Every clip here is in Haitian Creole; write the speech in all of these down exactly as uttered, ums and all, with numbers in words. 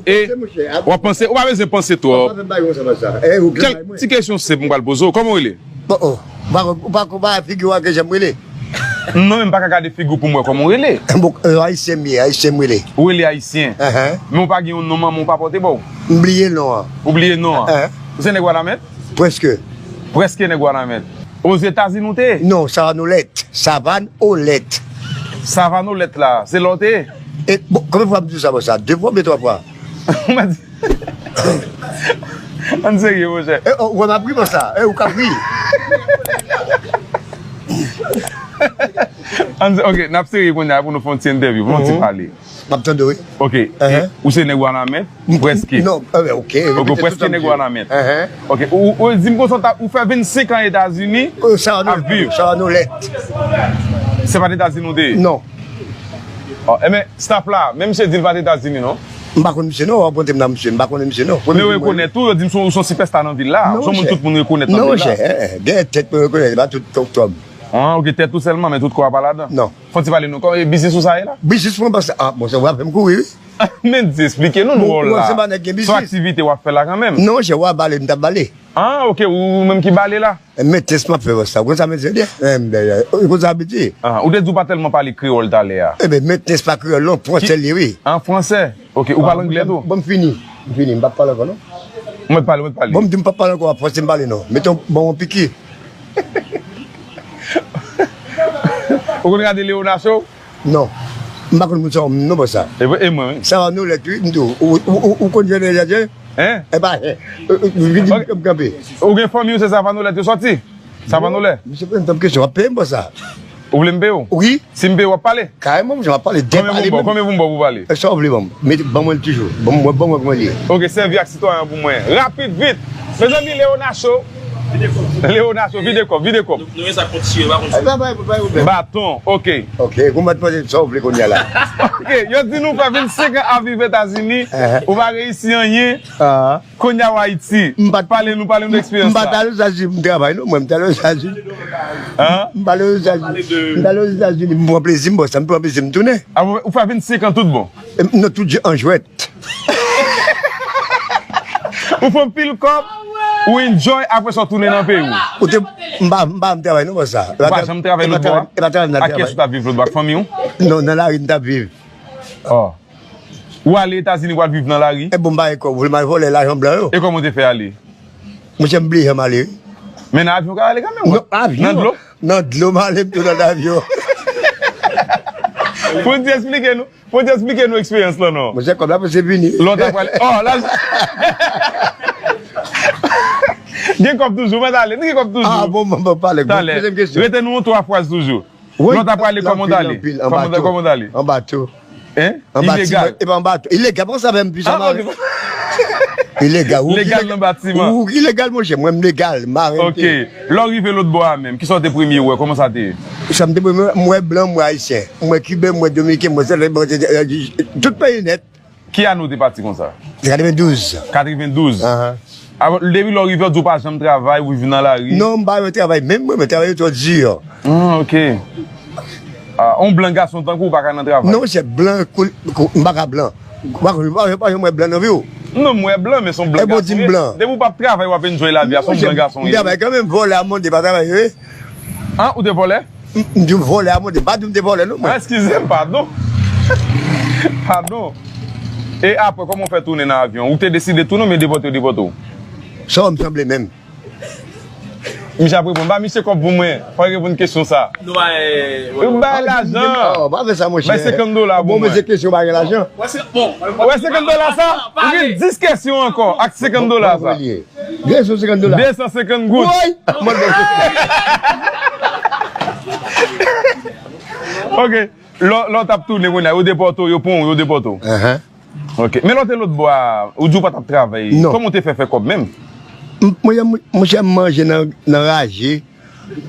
E w ap panse, ou pa bezwen panse twòp. Kèk ti kesyon senp m pral poze w. Kòman w rele? Ou pa, ou pa, ou pa figi w a ke jan m rele? Non, men m pa ka gade figi w pou m wè kòman w rele. Bon, Ayisyen m ye, Ayisyen m rele. Ou rele Ayisyen? Men w pa gen yon non manman w pa pote ba w? M bliye non an. Ou bliye non an? Ou se nèg Wanament? Prèske. Prèske nèg Wanament. Ozetazini w te ye? Non, Savanolèt. Savanolèt. Savanolèt la, se la w te ye? E, bon, konbyen fwa m di w sa konsa? De fwa oubyen twa fwa? Ann serye, monchè. E, ou wè m ap ri konsa. E, ou k ap ri. Ann se-, ok, n ap serye kounye a pou nou fè yon ti entèvyou, pou nou ti pale. M ap tande w, wi. Ok, e ou se nèg Wanament? Prèske. Non, e, ok. Ok, ou prèske nèg Wanament. Ok, ou, ou di m konsa, ou fè vennsenk an Etazini ap viv. Savanolèt. Se pa t Etazini w te ye? Non. Oh, enben, staff la, men misye di l pa t Etazini, non? M pa konn misye, non, w ap montre m nan misye, m pa konnen misye, non. Men yo rekonèt ou, yo di m se yon, se yon sipèsta nan vil la, se yon moun tout moun rekonèt nan vil la. Non, monchè, gen tèt mwen rekonèt, se pa tout kò m. Ah, ok, tèt ou sèlman, men tout kò a pa ladan? Non. Fò w ti pale nou, kòman, e biznis ou sa ye la? Biznis mwen, paske, ah, monchè, w ap fè m kouri, wi. Men di, esplike nou, nou wòl la. Se yon aktivite w ap fè la kanmenm. Non, monchè, w ap bale, m t ap bale. Ah, ok, ou, ou menm ki bale la? E mentens m ap fè wè sa. Ou konn sa mentens ye? Ou konn sa abitye? Ah, ou te di w pa tèlman pale kreyòl talè a. Enben, mentens pa kreyòl, non, fransè l ye, wi. An fransè? Ok, ou pale anglè tou? Bon, m fini. M fini, m p ap pale ankò, non. Ou mèt pale, ou mèt pale. Bon, m di m p ap pale ankò, w ap fòse m pale, non. Mete yon, ban m yon piki. Ou konn gade Léonard Show? Non. M pa konn moun sa, non, bon sa. E, e mwen, wi. Savanolèt, wi, m di w. Ou, ou, ou, ou konn jwenn Jadje? Hein? E pa, hein. Ou gen fanmi w se Savanolèt yo sòti? Savanolèt? Misye poze m tanp kesyon, w ap peye m pou sa. Ou vle m peye w? Wi. Si m peye w, w ap pale? Kareman, monchè, m ap pale. Konbyen pou m ba w? Konbyen pou m ba w pou pale? E sa w vle ban m? Ban mwen l toujou. Ban mwen, ban mwen kòman l ye. Ok, sèvi ak sitwayen pou mwen. Rapid, vit. Mezanmi, Léonard Show. Léonard Show, vide kòb, vide kòb. Nou, nou, sa kontinye, pa kontinye. Baton, ok. Ok, kòman w panse sa w vle kounye a la? Ok, yo di nou fè vennsenk an ap viv Etazini, ou pa reyisi anyen. Kounye a w Ayiti. Pale nou, pale nou de eksperyans la. M pa t al Ozetazini, m travay, non, mwen, m t al Ozetazini. M t al Ozetazini, m t al Ozetazini, m pran plezi m, bon, sa m pran plezi m tounen. Ah, ou fè vennsenk an tout bon? Non, tout an jwèt. Ou fè anpil kòb, ou enjoy, apre sa w tounen nan peyi w. Ou te, m pa, m pa, m travay non, bò sa. Ou pa janm travay lòt bò a? E pa travay m t ap travay. Ak kiyès ou t ap viv lòt bò a? Ak fanmi w? Non, nan lari m t ap viv. Oh. Ou ale Etazini pou al viv nan lari? E bon, m pa gen kòb, ou vle m al vòlè lajan blan yo? E kòman w te fè ale? Monchè, m bliye jan m ale, wi. Men nan avyon w ka ale kanmenm, wi. Non, avyon. Nan dlo? Nan dlo, m ale, m tou nan avyon. Fò w di, esplike nou. Fò w di, esplike nou eksperyans lan, non. Monchè, kòb la prèske vini. Lòt ap pale. Oh, la. Gen kòb toujou, mèt ale. Nou gen kòb toujou. Ah, bon, bon, bon, pale. Talè. Poze m kesyon. Rete nou yon twa fraz toujou. Lòt ap pale, kòman w t ale? Kòman w t ale? An bato. Hein? Ilegal. E pa an bato. Ilegal, bon, sa fè m plis an mare. Ilegal. Legal nan batiman. Ou ilegal, monchè. Mwen, m legal. Mare m te. Ok. Lè w rive lòt bò a menm, kisa w te premye wè? Kòman sa te ye? Sa m te premye wè, m wè blan, m wè ayisyen. M wè kiben, m wè dominiken, m wè tout peyi nèt. Ki ane w te pati konsa? Katrevendouz. Katrevendouz? Ahan. Depi lè w rive, w di w pa janm travay, ou viv nan lari? Non, m pa janm travay. Menm mwen, mwen travay yo twò di. Ah, ok. Ah, yon blan gason tankou w pa ka nan travay? Non, monchè, blan, kou, kou, m pa ka blan. Ou pa konn, ou pa, ou pa janm wè blan nan vi w? Non, m wè blan, men se yon blan gason. Depi w p ap travay, w ap enjoy lavi a, se yon blan gason w ye. M travay kanmenm, vòlè a mande pa travay, wi. Ah, ou te vòlè? M, m di w vòlè a mande, m pa di w m te vòlè non, mwen. Ah, eskize m, padon. Padon. E apre, kòman w fè tounen nan avyon? Ou te deside tounen oubyen depòte yo depòte w? Sa w m sanble menm? Misye ap reponn. Ba misye kòb pou mwen. Fò l reponn kesyon sa. Nou bay, nou bay lajan. Oh, pa fè sa, monchè. Bay senkant dola pou mwen. Bon, men se kesyon pa gen lajan. Wè, se, bon, wè, senkant dola sa? Ou gen dis kesyon ankò ak senkant dola sa. Gen sou senkant dola. De san senkant goud. Woy! Ok. Lè, lè w t ap tounen kounye a, yo depòte w, yo pran w, yo depòte w. Ok. Men lè w te lòt bò a, ou di w pa t ap travay. Non. Kòman w te fè fè kòb menm? M, mwen, mwen, monchè, m manje nan, nan raje,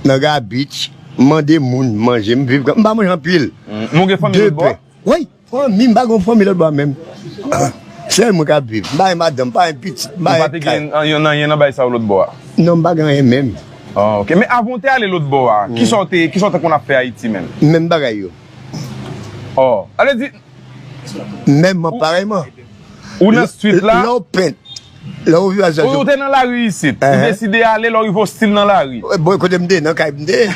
nan gabich, m mande moun manje, m viv, m pa manje anpil. Men w gen fanmi lòt bò a? Wi. Fanmi, m pa gen fanmi lòt bò a menm. Sèl mwen k ap viv. M pa gen madanm, m pa gen pitit, m pa gen kay. Ou pa te gen anyen nan bagay sa yo lòt bò a? Non, m pa gen anyen menm. Ah, ok. Men avan w te ale lòt bò a, kisa w te, kisa w te konn ap fè Ayiti menm? Menm bagay yo. Oh, ale di. Menm parèyman. Ou nan street la? Lè w pent, lè w viv a Ou te nan lari isit. Ou deside ale, lè w rive ostil nan lari. Bon, kote m te, nan kay m te.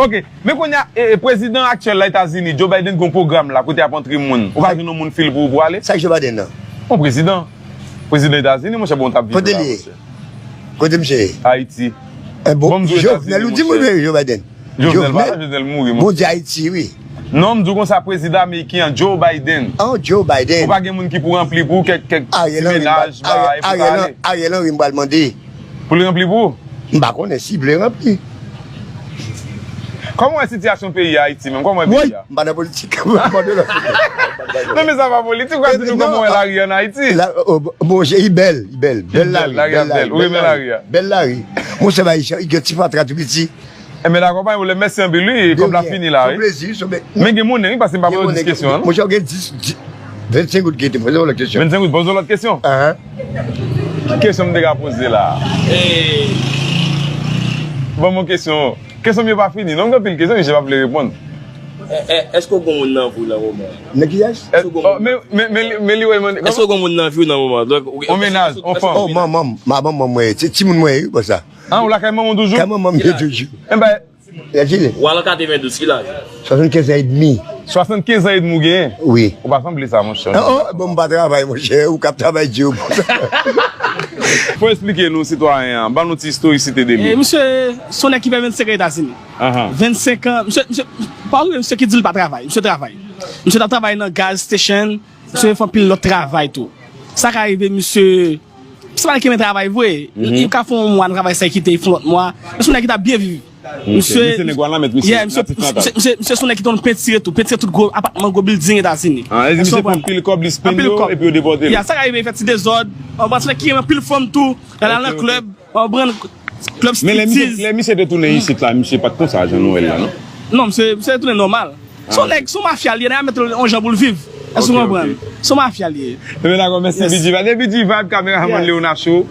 Ok. Men kounye a, e, e, prezidan aktyèl la Etazini, Joe Biden, gen yon pwogram la kote ap antre moun. Ou pa jwenn yon moun fil pou ou pou ale? Sa k Joe Biden nan? Yon prezidan. Prezidan Etazini, monchè, bon, t ap viv Kote la, li ye? Monchè. Kote misye ye? Ayiti. Eh, bon, Bon, m di w Jovenel, Etazini, ou di mwen monchè. vre, Joe Biden. Jovenel, pa Jovenel mouri, Bon, monchè. Di Ayiti, wi. Non, m di w konsa, prezidan ameriken an, Joe Biden. Oh, Joe Biden. Ou pa gen moun ki pou ranpli pou ou kèk, kèk ti Ariel Henry, menaj, Ariel, bagay, pou Ariel, ale. Ariel Henry, m pral mande. Pou l ranpli pou ou? M pa konnen si vle ranpli. Kòman w wè sitiyasyon peyi a Ayiti menm? Kòman w wè Woy, peyi a? M pa nan politik. M pa nan politik. Non, men sa pa politik, ou ka di nou Non, kòman w wè non. Lari an Ayiti? La, oh, bon, je, li bèl, li bèl. Bèl Li lari, bèl, lari a bèl. Ou renmen lari a? Bèl lari. Monchè, ba, li gen ti fatra tou piti. Enben, dakò, pa gen pwoblèm. Mèsi anpil, wi. Kòb la fini la, wi. Plezi, son bèl. Men gen monnen, wi, paske m pa poze w dis kesyon, non? Monchè, ou gen dis, dis, vennsenk goud ki te poze yon lòt kesyon. Vennsenk goud, poze w lòt kesyon. Ahan. Ki kesyon m te ka poze la? Ban m yon kesyon. Kesyon m yo pa fini. Non, m gen anpil kesyon, men je pa vle reponn. Èske w gen moun nan vi w nan moman? Nan kiyès? Eh, oh, men, men, men, men li wè mwen. Èske w gen moun nan vi w nan moman? Donk, ou- On menaj, on fanm. Oh, manman, manman, manman mwen, se timoun mwen, wi, bon sa. Ah, ou lakay manman w toujou? Kay manman m ye toujou. Enben, Lè ki lè? W al an katrevendouz, ki laj? Swasannkenz an edmi. Swasannkenz an edmi w genyen? Wi. Ou pa sanble sa, monchè. Oh, oh, bon, m pa travay, monchè, ou k ap travay di w. Fò eksplike nou, sitwayen an, ban nou ti istorikte de E, li. misye, se yon nèg ki fè vennsenk an Etazini. Ahan. Vennsenk an, misye, misye, pa wè misye ki di l pa travay, misye travay. Misye t ap travay nan gas station, misye fè anpil lòt travay tou. Sa ka rive misye, se pa nèg ki renmen travay vre. Li ka fè yon mwa nan travay sa, li kite, li fè yon lòt mwa. Men se yon nèg ki t ap byen viv. Misye, Misye nèg w al nan mèt misye, yeah, misye, natif natal. Misye, misye, misye se yon nèg ki te konn pentire tou, pentire tout gwo apatman, gwo bilding Etazini. Ah, e misye pran anpil kòb, li spend yo, epi yo depòte l. Yeah, sa ka rive, fè ti dezòd. Ou konprann, se nèg ki renmen anpil fanm tou. Lè l al nan klèb, ou konprann, klèb Men lè misye, striptiz. Lè misye te tounen isit la, misye pa t konsa jan nou wè l la, non? Non, misye, misye te tounen nòmal. Se yon nèg, se yon mafya li ye, nèg la mete l yon jan pou l viv. Èske ou konprann? Se yon mafya li ye. Enben, dakò, mèsi, B G Vibe. E B G Vibe, kameramann Leona Show.